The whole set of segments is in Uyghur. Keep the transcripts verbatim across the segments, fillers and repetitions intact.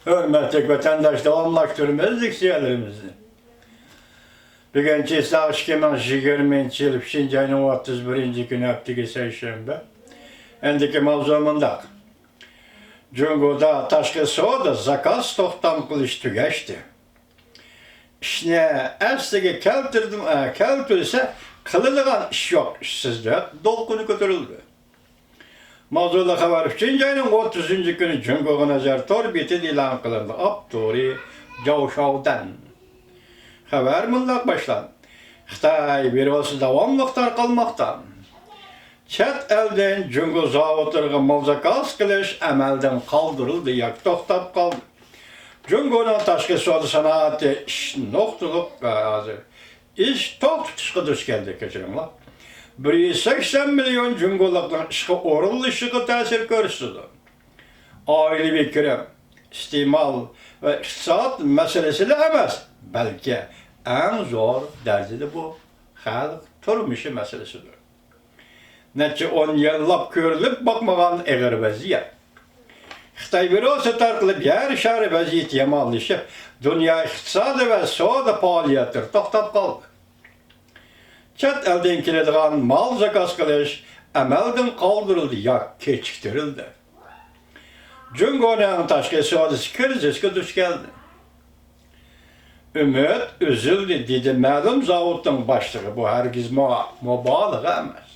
ھۆرمەتلىك ۋەتەنداش، داۋاملاشتۇرىمىز لېكسىيەلىرىمىزنى. بۈگۈن چېسلاق ئىككى مىڭ يىگىرمىنچى يىل ئۈچىنچى ئاينىڭ ئوتتۇز بىرىنچى كۈنى، ھەپتىگە سەيشەنبە. ئەندىكى ماۋزۇ مۇنداق. جۇڭگودا تاشقى سودا زاكاز توختام قىلىش تۈگەشتى. ئىشنى ئەسلىگە كەلتۈردۈم، ئە، كەلتۈرسە قىلىدىغان ئىش يوق، ئىشسىزلىق دولقۇنى كۆتۈرۈلدى. ماۋزۇلۇق خەۋەر ئۈچىنچى ئاينىڭ ئوتتۇزىنچى كۈنى جۇڭگوغا نەزەر تور بېتىدە ئېلان قىلىندى. ئاپتورى جاۋ شاۋدەن. خەۋەر مۇنداق باشلاندى. خىتاي ۋىرۇسى داۋاملىق تارقالماقتا. چەت ئەلدىن جۇڭگو زاۋۇتلىرىغا مال زاكاز قىلىش ئەمەلدىن قالدۇرۇلدى ياكى توختاپ قالدى. جۇڭگونىڭ تاشقى سودا سانائىتى ئىش نۇقتىلىق، ھازىر ئىش توختىتىشقا دۇچ كەلدى، كەچۈرۈڭلار. بىر يۈز سەكسەن مىليون جۇڭگولۇقنىڭ ئىشقا ئورۇنلىشىشىغا تەسىر كۆرسىتىدۇ. ئائىلىۋى كىرىم، ئىستېمال ۋە ئىقتىساد مەسىلىسىلا ئەمەس، بەلكى ئەڭ زور دەرىجىدە بۇ خەلق تۇرمۇشى مەسىلىسىدۇر. نەچچە ئون يىللاپ كۆرۈلۈپ باقمىغان ئېغىر ۋەزىيەت. خىتاي ۋىرۇسى تارقىلىپ، يەر شارى ۋەزىيىتى يامانلىشىپ، دۇنيا ئىقتىسادى ۋە سودا پائالىيەتلىرى توختاپ قالدى. چەت ئەلدىن كېلىدىغان مال زاكاز قىلىش ئەمەلدىن قالدۇرۇلدى ياكى كېچىكتۈرۈلدى. جۇڭگونىڭ تاشقى سودىسى كىرىزىسكە دۇچ كەلدى. ئۈمىد ئۈزۈلدى، دېدى مەلۇم زاۋۇتنىڭ باشلىقى. بۇ ھەرگىزمۇ مۇبالىغە ئەمەس.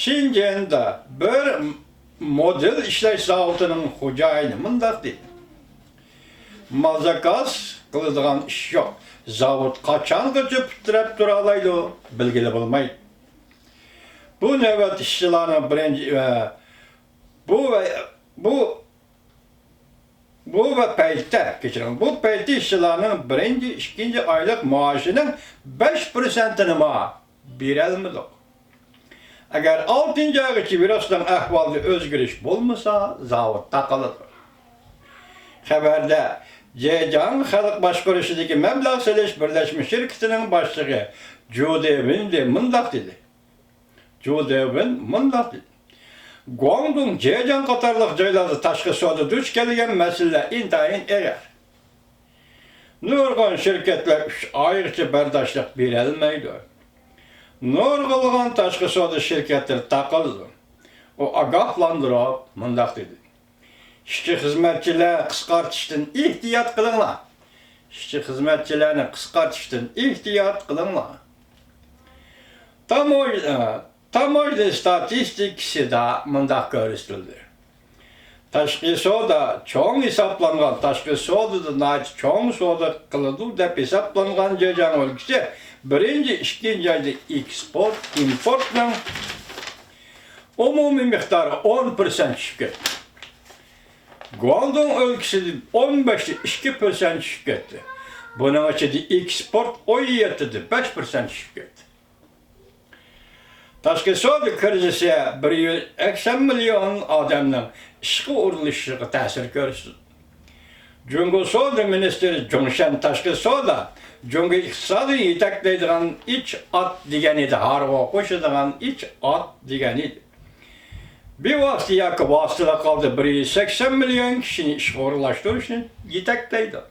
شېنجېندا بىر مودېل ئىشلەش زاۋۇتىنىڭ خوجايىنى مۇنداق دېدى: مال زاكاز قىلىدىغان ئىش يوق. زاۋۇت قاچانغىچە پۇت تىرەپ تۇرالايدۇ، بىلگىلى بولمايدۇ. بۇ نۆۋەت ئىشچىلارنىڭ بىرىنچى، ئە، بۇ ۋە، بۇ، بۇ ۋە پەيتتە، كەچۈرۈڭ، بۇ پەيتتە ئىشچىلارنىڭ بىرىنچى، ئىككىنچى ئايلىق مائاشىنىڭ بەش پىرسەنتىنىمۇ بېرەلمىدۇق. ئەگەر ئالتىنچى ئايغىچە ۋىرۇسنىڭ ئەھۋالىدا ئۆزگىرىش بولمىسا، زاۋۇت تاقىلىدۇ. خەۋەردە، جېجياڭ خەلق باشقۇرۇشىدىكى مەبلەغ سېلىش بىرلەشمە شىركىتىنىڭ باشلىقى جۇ دېۋىندې مۇنداق دېدى. جۇ دېۋىن مۇنداق دېدى: گۇاڭدۇڭ، جېجياڭ قاتارلىق جايلاردا تاشقى سودا دۇچ كەلگەن مەسىلىلەر ئىنتايىن ئېغىر. نۇرغۇن شىركەتلەر ئۈچ ئايغىچە بەرداشلىق بېرەلمەيدۇ. نۇرغۇنلىغان تاشقى سودا شىركەتلىرى تاقىلىدۇ. ئۇ ئاگاھلاندۇرۇپ مۇنداق دېدى: ئىشچى خىزمەتچىلەر قىسقارتىشتىن ئېھتىيات قىلىڭلار. ئىشچى خىزمەتچىلەرنى قىسقارتىشتىن ئېھتىيات قىلىڭلار. تاموژ-، تاموژنا ستاتىستىكىسىدا مۇنداق كۆرسىتىلدى. تاشقى سودا چوڭ ھېسابلانغان، تاشقى سودىدا ناھايىتى چوڭ سودا قىلىدۇ دەپ ھېسابلانغان جېجياڭ ئۆلكىسى بىرىنچى، ئىككىنچى ئايدا ئېكسپورت، ئىمپورتنىڭ ئومۇمىي مىقدارى ئون پىرسەنت چۈشۈپ كەتتى. گۇاڭدۇڭ ئۆلكىسىدە ئون بەشتە ئىككى پىرسەنت چۈشۈپ كەتتى. بۇنىڭ ئىچىدە ئېكسپورت ئون يەتتىدە بەش پىرسەنت چۈشۈپ كەتتى. تاشقى سودا كىرىزىسى بىر يۈز سەكسەن مىليون ئادەمنىڭ ئىشقا ئورۇنلىشىشىغا تەسىر كۆرسىتىدۇ. جۇڭگو سودا مىنىستىرى جۇڭ شەن تاشقى سودا جۇڭگو ئىقتىسادىنى يېتەكلەيدىغان ئۈچ ئات دېگەن ئىدى، ھارۋىغا قوشىدىغان ئۈچ ئات دېگەن ئىدى. بىۋاسىتە ياكى ۋاسىتىلىك ھالدا بىر يۈز سەكسەن مىليون كىشىنى ئىشقا ئورۇنلاشتۇرۇشنى يېتەكلەيدۇ.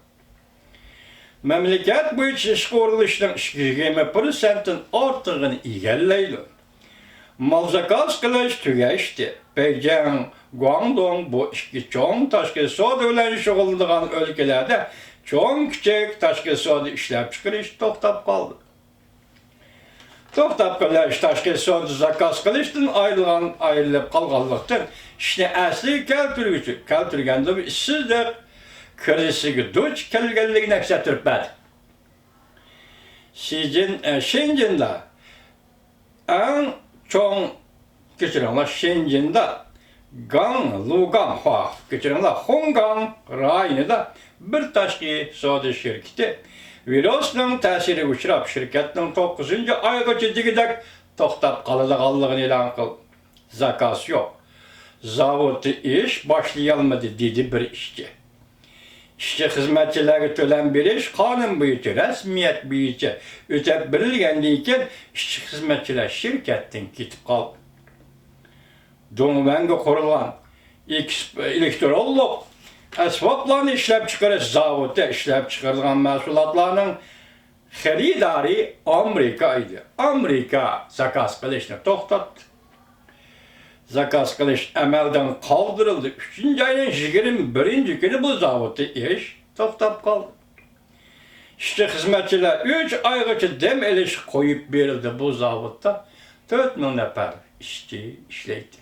مەملىكەت بويىچە ئىشقا ئورۇنلىشىشنىڭ يىگىرمە پىرسەنتتىن ئارتۇقىنى ئىگىلەيدۇ. مال زاكاز قىلىش تۈگەشتى. بېيجىڭ، گۇاڭدۇڭ بۇ ئىككى چوڭ تاشقى سودا بىلەن شۇغۇللىنىدىغان ئۆلكىلەردە چوڭ-كىچىك تاشقى سودا ئىشلەپچىقىرىش توختاپ قالدى. توختاپ قېلىش تاشقى سودا زاكاز قىلىشتىن ئايرىلغان، ئايرىلىپ قالغانلىقتىن، ئىشنى ئەسلىگە كەلتۈرگۈچى، كەلتۈرگەندىمۇ ئىشسىزلىق كىرىزىسىگە دۇچ كەلگەنلىكىنى ئەكس ئەتتۈرۈپ بەردى. شىجىن، ئە، شېنجىندا ئەڭ چوڭ، كەچۈرۈڭلار، شېنجىندا گاڭ، لۇگاڭ، خۇا، كەچۈرۈڭلار، خۇڭگاڭ رايونىدا بىر تاشقى سودا شىركىتى ۋىرۇسنىڭ تەسىرىگە ئۇچراپ، شىركەتنىڭ توققۇزىنچى ئايغىچە دېگۈدەك توختاپ قالىدىغانلىقىنى ئېلان قىلدى. زاكاز يوق. زاۋۇتتا ئىش باشلىيالمىدى، دېدى بىر ئىشچى. ئىشچى خىزمەتچىلەرگە تۆلەم بېرىش قانۇن بويىچە، رەسمىيەت بويىچە ئۆتەپ بېرىلگەندىن كېيىن، ئىشچى خىزمەتچىلەر شىركەتتىن كېتىپ قالدى. دۇڭۋەنگە قۇرۇلغان ئېكس-، ئېلېكترونلۇق ئەسۋابلارنى ئىشلەپچىقىرىش زاۋۇتى ئىشلەپچىقىرىدىغان مەھسۇلاتلارنىڭ خېرىدارى ئامېرىكا ئىدى. ئامېرىكا زاكاز قىلىشنى توختاتتى. زاكاز قىلىش ئەمەلدىن قالدۇرۇلدى. ئۈچىنچى ئاينىڭ يىگىرمە بىرىنچى كۈنى بۇ زاۋۇتتا ئىش توختاپ قالدى. ئىشچى خىزمەتچىلەر ئۈچ ئايغىچە دەم ئېلىش قويۇپ بېرىلدى. بۇ زاۋۇتتا تۆت مىڭ نەپەر ئىشچى ئىشلەيتتى.